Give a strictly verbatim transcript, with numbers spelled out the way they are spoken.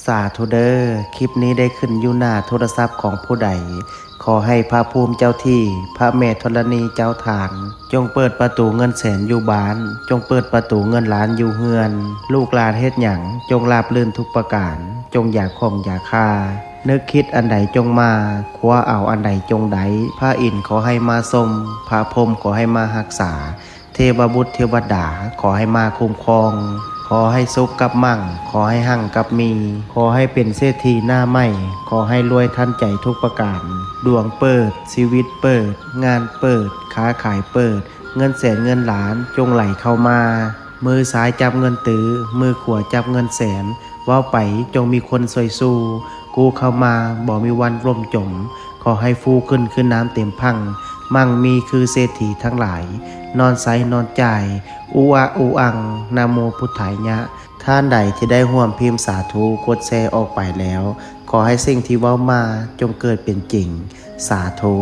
สาธุเด้อ คลิปนี้ได้ขึ้นอยู่หน้าโทรศัพท์ของผู้ใด ขอให้พระภูมิเจ้าที่ พระแม่ธรณีเจ้าทาง จงเปิดประตูเงินแสนอยู่บ้าน จงเปิดประตูเงินล้านอยู่เฮือน ลูกหลานเฮ็ดหยัง จงราบรื่นทุกประการ จงอย่าข้องอย่าคา นึกคิดอันใดจงมา คว้าเอาอันใดจงได้ พระอินทร์ขอให้มาทรง พระพรหมขอให้มารักษา เทวบุตรเทวดาขอให้มาคุ้มครอง ขอให้สุขกับมั่ง ขอให้หั่งกับมี ขอให้เป็นเศรษฐีหน้าใหม่ ขอให้รวยทันใจทุกประการ ดวงเปิด ชีวิตเปิด งานเปิด ค้าขายเปิด เงินแสนเงินล้านจงไหลเข้ามา มือซ้ายจับเงินตื้อ มือขวาจับเงินแสน เว้าไปจงมีคนช่วยสู้ กู้เข้ามาบ่มีวันล่มจม ขอให้ฟูขึ้นคือน้ำเต็มพัง มั่งมีคือเศรษฐีทั้งหลาย นอนใสนอนจ่าย อุอะอุอัง นะโมพุทธายะ ท่านใดที่ได้ร่วมพิมพ์สาธุ กดแชร์ออกไปแล้ว ขอให้สิ่งที่เว้ามาจงเกิดเป็นจริง สาธุ